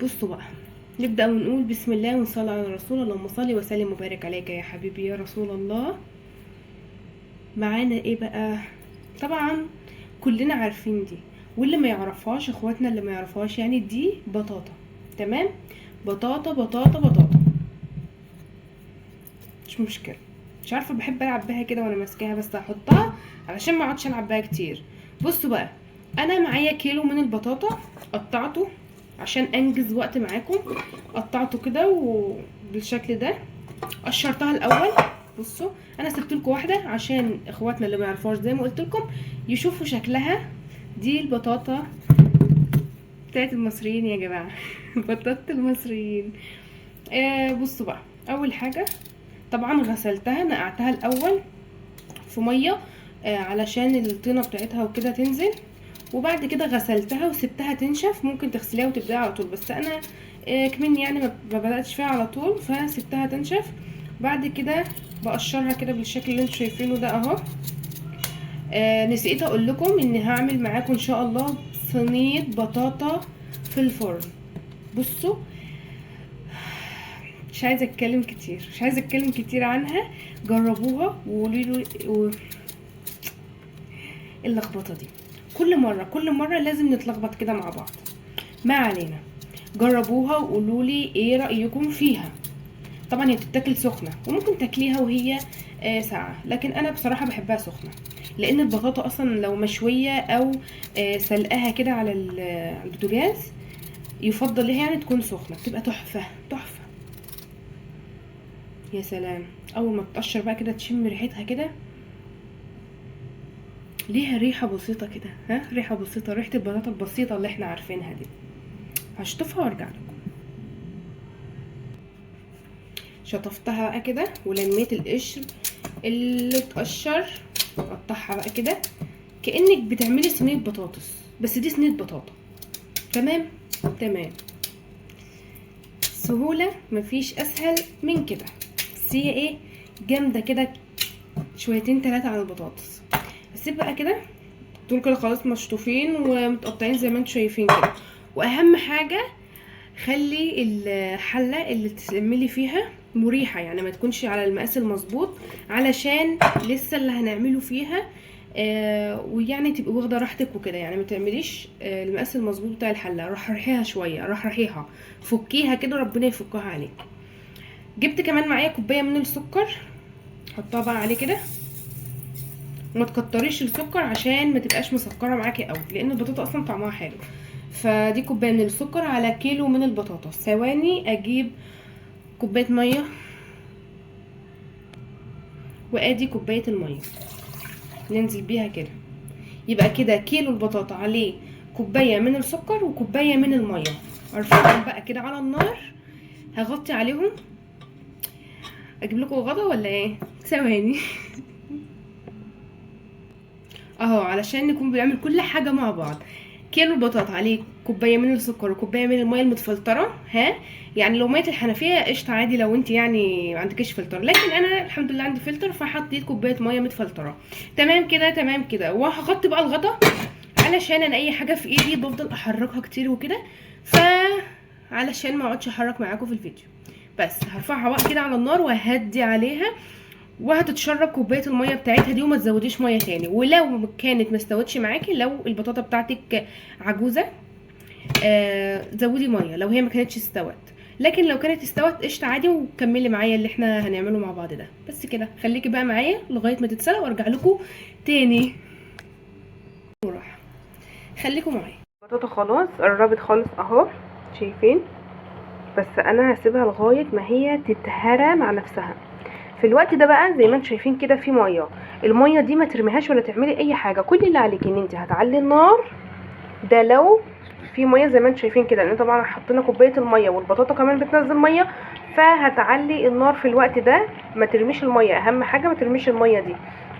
بصوا بقى، نبدأ ونقول بسم الله ونصلي على الرسول، اللهم صل وسلم وبارك عليك يا حبيبي يا رسول الله. معانا ايه بقى؟ طبعا كلنا عارفين دي، واللي ما يعرفهاش اخواتنا اللي ما يعرفهاش يعني دي بطاطا. تمام، بطاطا بطاطا بطاطا، مش مشكلة، مش عارفه بحب العب بيها كده وانا ماسكاها، بس هحطها علشان ما اقعدش العب بيها كتير. بصوا بقى، انا معايا كيلو من البطاطا قطعته عشان انجز وقت معاكم، قطعته كده وبالشكل ده، قشرتها الاول. بصوا انا سبت لكم واحدة عشان اخواتنا اللي ما يعرفوهاش زي ما قلت لكم يشوفوا شكلها. دي البطاطا بتاعت المصريين يا جماعة بطاطا المصريين. بصوا بقى، اول حاجة طبعا غسلتها، نقعتها الاول في مية، علشان الطينه بتاعتها وكده تنزل، وبعد كده غسلتها وسبتها تنشف. ممكن تغسليها وتبداي على طول، بس انا كمان يعني ما بداتش فيها على طول، فسبتها تنشف. بعد كده بقشرها كده بالشكل اللي انتوا شايفينه ده اهو. نسيت اقول لكم ان هعمل معاكم ان شاء الله صينية بطاطا في الفرن. بصوا مش عايزه اتكلم كتير، مش عايزه اتكلم كتير عنها، جربوها وقولوا لي اللخبطة دي كل مرة، كل مرة لازم نتلخبط كده مع بعض. ما علينا، جربوها وقولوا لي ايه رايكم فيها. طبعا هي بتتاكل سخنة، وممكن تاكليها وهي ساقعه، لكن انا بصراحة بحبها سخنة، لان البطاطا اصلا لو مشوية او سلقاها كده على البوتاجاز يفضل ليها يعني تكون سخنة، بتبقى تحفة تحفة. يا سلام، اول ما تقشر بقى كده تشم ريحتها كده، ليها ريحه بسيطة كده، ها ريحه بسيطة، ريحه البطاطا البسيطة اللي احنا عارفينها دي. هشطفها وارجع لكم. شطفتها بقى كده ولميت القشر اللي اتقشر، قطعها بقى كده كانك بتعملي صينية بطاطس، بس دي صينية بطاطا. تمام تمام، سهولة مفيش اسهل من كده. بس هي ايه جامدة كده شويتين تلاتة على البطاطس. هسيب بقى كده دول كده خلاص مشطوفين ومتقطعين زي ما انتم شايفين كده. واهم حاجة خلي الحلة اللي تعملي فيها مريحه، يعني ما تكونش على المقاس المظبوط، علشان لسه اللي هنعمله فيها ويعني تبقي واخده راحتك وكده. يعني ما تعمليش المقاس المظبوط بتاع الحلة، رحرحيها شوية، رحرحيها، فكيها كده، ربنا يفكها عليك. جبت كمان معايا كوباية من السكر، حطها بقى عليه كده، وما تكتريش السكر عشان ما تبقاش مسكره معاكي قوي، لان البطاطا اصلا طعمها حلو. فدي كوباية من السكر على كيلو من البطاطا. ثواني اجيب كوباية مية، وادي كوباية المية ننزل بيها كده. يبقى كده كيلو البطاطا عليه كوباية من السكر وكوبايه من المية. ارفعهم بقى كده على النار، هغطي عليهم. اجيب لكم غطا ولا ايه؟ ثواني اهو، علشان نكون بنعمل كل حاجة مع بعض. كيلو البطاطا عليه كوباية من السكر وكوبايه من المية المتفلتره، ها يعني لو مية الحنفية قشطه عادي لو انت يعني ما عندكيش فلتر، لكن انا الحمد لله عندي فلتر فحطيت كوباية مية متفلتره. تمام كده، تمام كده. وهغطي بقى الغطا علشان انا اي حاجة في ايدي بفضل احركها كتير وكده، ف علشان ما اقعدش احرك معاكم في الفيديو. بس هرفعها بقى كده على النار وهدي عليها، وهتتشرب كوباية المية بتاعتها دي، وما تزوديش مية تاني. ولو كانت ما استوتش معاكي، لو البطاطا بتاعتك عجوزه زودي مية لو هي ما كانتش استوت، لكن لو كانت استوت قشطه عادي، وكملي معايا اللي احنا هنعمله مع بعض ده. بس كده خليكي بقى معايا لغاية ما تتسلق وارجع لكم تاني. وراح خليكم معايا. البطاطا خلاص قربت خالص اهو، شايفين؟ بس انا هسيبها لغاية ما هي تتهرى مع نفسها. في الوقت ده بقى زي ما انتم شايفين كده في مية، المية دي ما ترميهاش ولا تعملي اي حاجة، كل اللي عليكي ان انت هتعلي النار ده لو في مية زي ما انتم شايفين كده، لان طبعا حطينا كوباية المية والبطاطا كمان بتنزل مية، فهتعلي النار في الوقت ده. ما ترميش المية، اهم حاجة ما ترميش المية دي،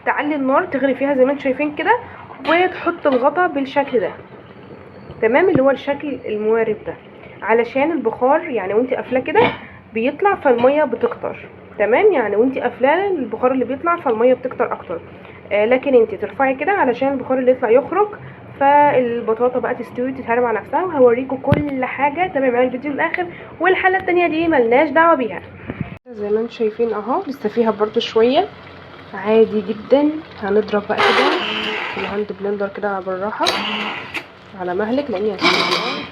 تعلي النار تغلي فيها زي ما انتم شايفين كده، وتحط الغطا بالشكل ده، تمام، اللي هو الشكل الموارب ده، علشان البخار يعني وانت قافلاه كده بيطلع فالميه بتكتر، تمام، يعني وانت قافلاه البخار اللي بيطلع فالميه بتكتر اكتر، لكن انت ترفعي كده علشان البخار اللي يطلع يخرج، فالبطاطا بقى تستوي وتتهرى مع نفسها، وهوريكم كل حاجة. تابعي معايا الفيديو للاخر، والحله التانية دي ملناش دعوه بيها. زي ما انتم شايفين اهو لسه فيها برضو شوية، عادي جدا. هنضرب بقى كده ال hand blender كده بالراحة على مهلك، لان هتشوفي.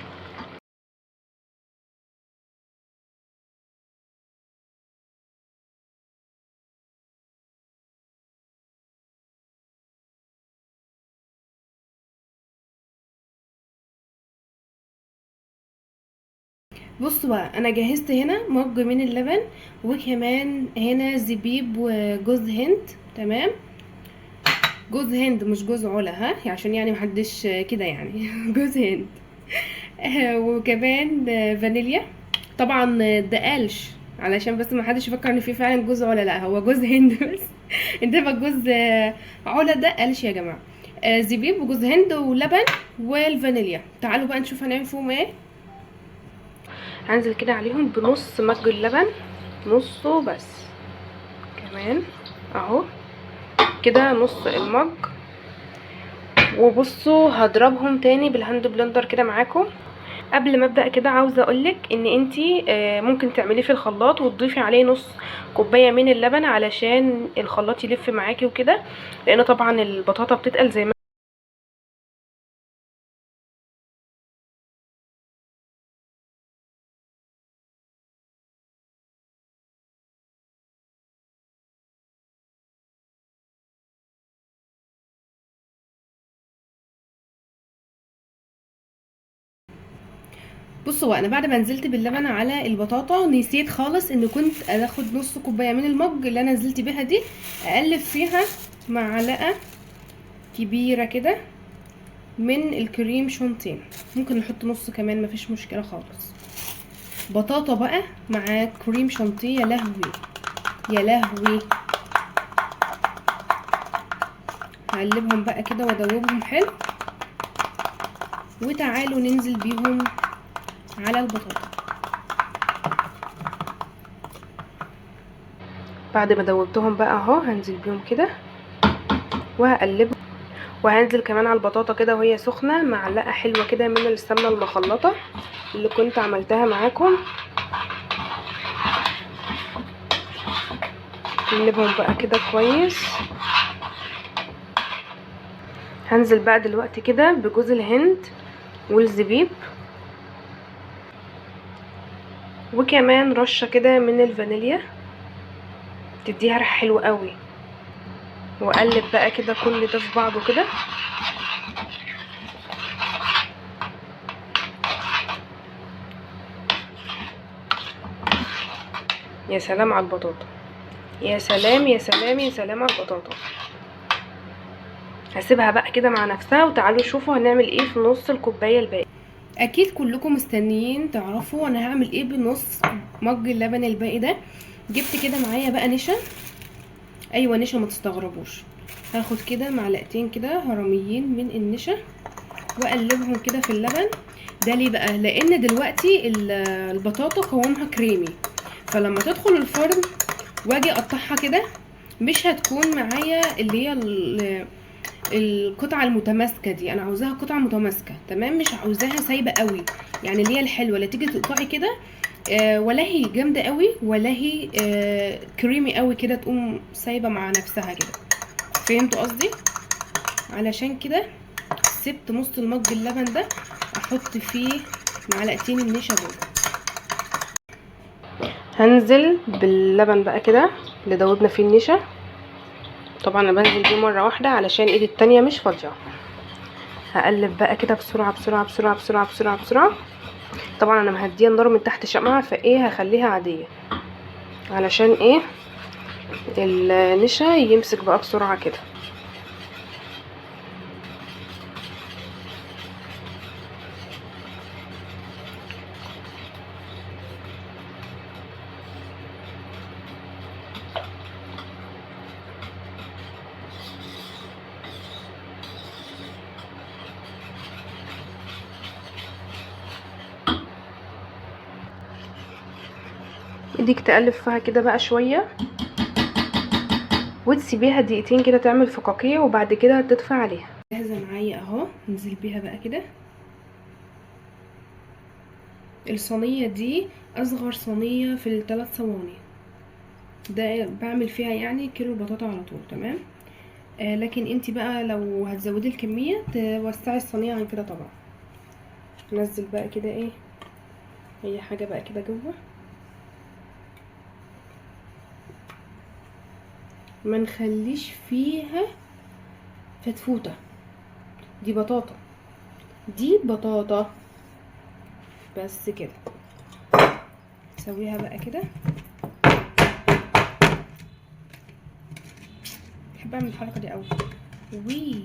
بصوا بقى، انا جهزت هنا مج من اللبن، وكمان هنا زبيب وجوز هند. تمام، جوز هند مش جوز علا، ها، عشان يعني محدش كده يعني جوز هند. وكمان فانيليا. طبعا ده قالش علشان بس محدش يفكر ان في فعلا جوز علا، لا هو جوز هند بس. انما جوز علا ده قالش يا جماعة. زبيب وجوز هند ولبن والفانيليا. تعالوا بقى نشوف هنعمل فيهم ايه. هنزل كده عليهم بنص مج اللبن، نصه بس كمان اهو كده، نص المج. وبصوا هضربهم تاني بال hand blender كده معاكم. قبل ما ابدا كده عاوزه اقولك ان انتي ممكن تعمليه في الخلاط وتضيفي عليه نص كوباية من اللبن علشان الخلاط يلف معاكي وكده، لان طبعا البطاطا بتتقل زي ما بصوا. انا بعد ما نزلت باللبن على البطاطا نسيت خالص ان كنت اخد نص كوباية من المج اللي انا نزلت بيها دي، اقلب فيها معلقه كبيرة كده من الكريم شانتيه، ممكن نحط نص كمان مفيش مشكلة خالص. بطاطا بقى مع كريم شانتيه، يا لهوي يا لهوي. هقلبهم بقى كده وادوبهم حلو، وتعالوا ننزل بيهم على البطاطا. بعد ما دوبتهم بقى اهو هنزل بيهم كده وهقلبهم، وهنزل كمان على البطاطا كده وهي سخنة معلقه حلوة كده من السمنة المخلطه اللي كنت عملتها معاكم. نقلبهم بقى كده كويس. هنزل بقى دلوقتي كده بجوز الهند والزبيب، وكمان رشه كده من الفانيليا تديها ريحه حلوة قوي. واقلب بقى كده كل ده في بعضه كده. يا سلام على البطاطا، يا سلام يا سلام يا سلام على البطاطا. هسيبها بقى كده مع نفسها، وتعالوا شوفوا هنعمل ايه في نص الكوباية الباقي. اكيد كلكم مستنيين تعرفوا انا هعمل ايه بنص مج اللبن الباقي ده. جبت كده معايا بقى نشا، ايوه نشا ما تستغربوش. هاخد كده معلقتين كده هرميين من النشا واقلبهم كده في اللبن. ده ليه بقى؟ لان دلوقتي البطاطا قوامها كريمي، فلما تدخل الفرن واجي اقطعها كده مش هتكون معايا اللي هي القطعة المتماسكه دي. انا عاوزاها قطعه متماسكة، تمام، مش عاوزاها سايبه قوي، يعني اللي هي الحلوة اللي تيجي تقطعي كده ولا هي جامدة قوي ولا هي كريمي قوي كده تقوم سايبه مع نفسها كده. فهمتوا قصدي؟ علشان كده سبت نص المج اللبن ده احط فيه معلقتين النشا دول. هنزل باللبن بقى كده اللي دوبنا فيه النشا. طبعا انا بنزل بيه مرة واحدة علشان ايدي التانية مش فاضية. هقلب بقى كده بسرعة بسرعة بسرعة بسرعة بسرعة بسرعة. طبعا انا مهديه النار من تحت شمعة، فايه هخليها عادية علشان ايه النشا يمسك بقى بسرعة كده. ايديك تقلب فيها كده بقى شوية، وتسيبيها دقيقتين كده تعمل فقاقيع، وبعد كده تطفي عليها. جاهزة معايا اهو، ننزل بيها بقى كده. الصينية دي اصغر صينية في الثلاث صواني، ده بعمل فيها يعني كيلو البطاطا على طول، تمام. لكن انتي بقى لو هتزودي الكمية توسعي الصينية عن كده طبعا. نزل بقى كده ايه اي حاجة بقى كده جوه، ما نخليش فيها فتفوته، دي بطاطا، دي بطاطا بس كده. نسويها بقى كده. بحب اعمل الحركة دي قوي. وي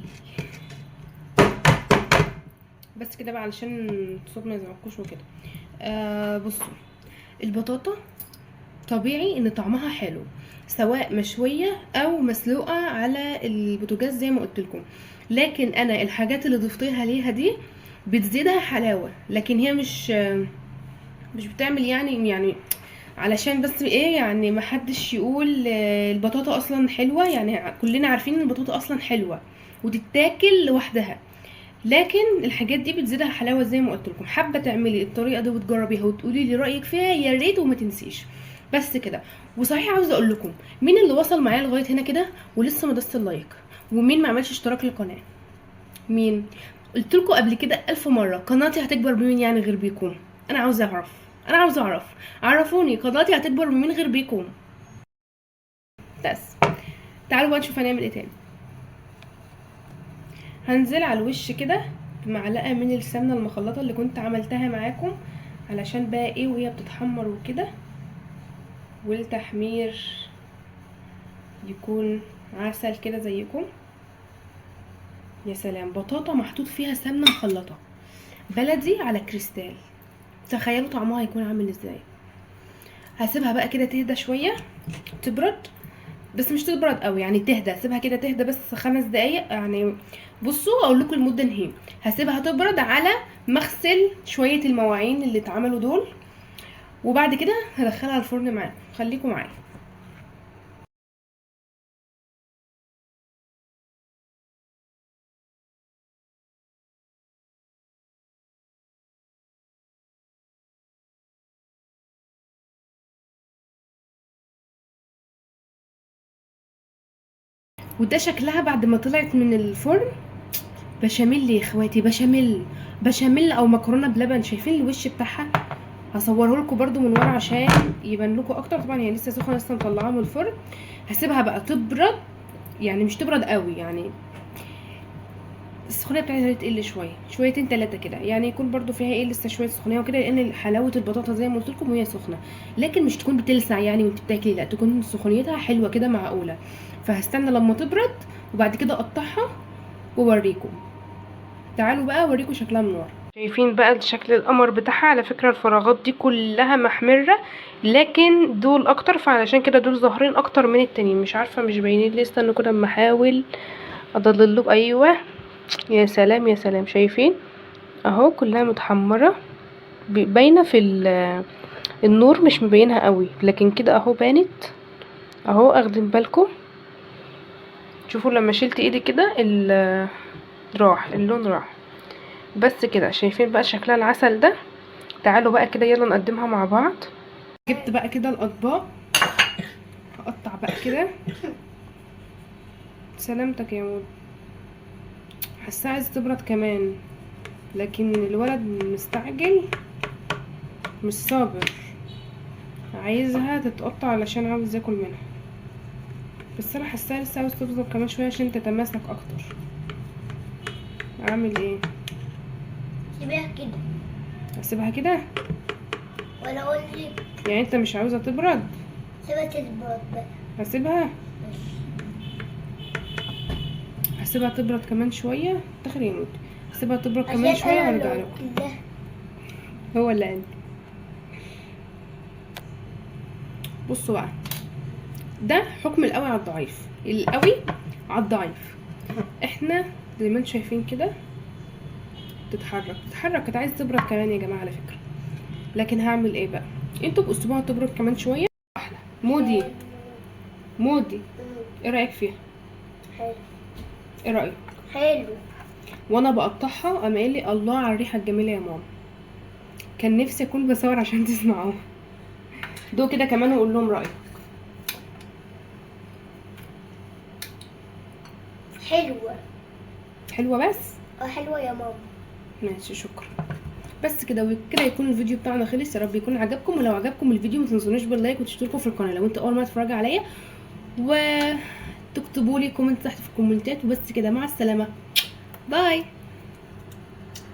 بس كده بقى علشان الصوت ما يزعقوش وكده. بصوا البطاطا طبيعي ان طعمها حلو سواء مشوية او مسلوقة على البوتاجاز زي ما قلت لكم، لكن انا الحاجات اللي ضفتها ليها دي بتزيدها حلاوة، لكن هي مش بتعمل يعني علشان بس ايه، يعني ما حدش يقول البطاطا اصلا حلوة، يعني كلنا عارفين ان البطاطا اصلا حلوة وتتاكل لوحدها، لكن الحاجات دي بتزيدها حلاوة زي ما قلت لكم. حابة تعملي الطريقة دي وتجربيها وتقولي لي رايك فيها يا ريت، وما تنسيش. بس كده. وصحيح عاوزه اقول لكم مين اللي وصل معايا لغاية هنا كده ولسه ما دست ال like، ومين ما عملش اشتراك للقناة؟ مين؟ قلت لكم قبل كده 1000 مرة قناتي هتكبر بمين يعني غير بيكم؟ انا عاوزه اعرف، انا عاوزه اعرف، عرفوني قناتي هتكبر بمين غير بيكم؟ بس تعالوا بقى نشوف هنعمل ايه تاني. هنزل على الوش كده بمعلقه من السمنة المخلطه اللي كنت عملتها معاكم، علشان بقى ايه وهي بتتحمر وكده، والتحمير يكون عسل كده زيكم. يا سلام، بطاطا محطوط فيها سمنه مخلطه بلدي على كريستال، تخيلوا طعمها هيكون عامل ازاي. هسيبها بقى كده تهدى شوية، تبرد، بس مش تبرد قوي يعني، تهدى، سيبها كده تهدى بس 5 دقايق يعني. بصوا اقول لكم المدة نهي، هسيبها تبرد على مغسل شوية المواعين اللي اتعملوا دول، وبعد كده هدخلها الفرن معاكم. خليكم معايا. وده شكلها بعد ما طلعت من الفرن. بشاميل يا اخواتي، بشاميل، بشاميل او مكرونه بلبن. شايفين الوش بتاعها؟ هصوره لكم برده من ورا عشان يبان لكم اكتر. طبعا هي لسه سخنة، لسه مطلعاها من الفرن. هسيبها بقى تبرد، يعني مش تبرد قوي، يعني السخونيه بتاعتها تقل شوية، شويتين ثلاثة كده، يعني يكون برده فيها ايه لسه شوية سخونيه وكده، لان حلاوة البطاطا زي ما قلت لكم وهي سخنة، لكن مش تكون بتلسع يعني وانت بتاكلي، لا تكون سخونيتها حلوة كده معقولة. فهستنى لما تبرد وبعد كده اقطعها واوريكم. تعالوا بقى اوريكم شكلها من ورا. شايفين بقى شكل القمر بتاعها؟ على فكرة الفراغات دي كلها محمرة، لكن دول اكتر، فعلشان كده دول ظاهرين اكتر من التانيين. مش عارفه مش باينين ليه، استنوا كده اما احاول اضلل لكم. ايوه يا سلام يا سلام، شايفين اهو كلها متحمره، باينة في النور مش مبينها قوي، لكن كده اهو بانت اهو. اخدين بالكم؟ شوفوا لما شلت ايدي كده راح اللون راح. بس كده شايفين بقى شكلها العسل ده. تعالوا بقى كده يلا نقدمها مع بعض. جبت بقى كده الاطباق، هقطع بقى كده. سلامتك يا مود، حاساها عايزه تبرد كمان، لكن الولد مستعجل مش صابر، عايزها تتقطع علشان عاوز ياكل منها. بس انا حاساها لسه عاوز تفضل كمان شوية عشان تتماسك اكتر. اعمل ايه؟ سيبها كده. اسيبها كده؟ ولا اقول لك يعني انت مش عاوزه تبرد؟ سيبها تبرد بقى. هسيبها؟ هسيبها تبرد كمان شوية. تخري يا مود، هسيبها تبرد كمان شوية وارجع لكم. هو اللي قال. بصوا بقى، ده حكم القوي على الضعيف، القوي على الضعيف. احنا زي ما انتم شايفين كده تتحرك تتحرك، كانت عايزه تبرد كمان يا جماعة على فكرة، لكن هعمل ايه بقى؟ انتوا بقوا تبرد كمان شوية. احلى مودي، مودي ايه رايك فيها؟ حلو. ايه رايك؟ حلو. وانا بقطعها قام قايل لي الله على الريحة الجميلة يا ماما. كان نفسي اكون بصور عشان تسمعوها. دوق كده كمان وقول لهم رايك. حلوة. حلوة بس؟ حلوة يا ماما. ماشي شكرا. بس كده، وكده يكون الفيديو بتاعنا خلص. يا رب يكون عجبكم، ولو عجبكم الفيديو ما تنسونيش بال like وتشتركوا في القناة لو انت اول مرة تتفرجوا عليا، وتكتبوا لي comment تحت في الكومنتات. وبس كده، مع السلامة، bye.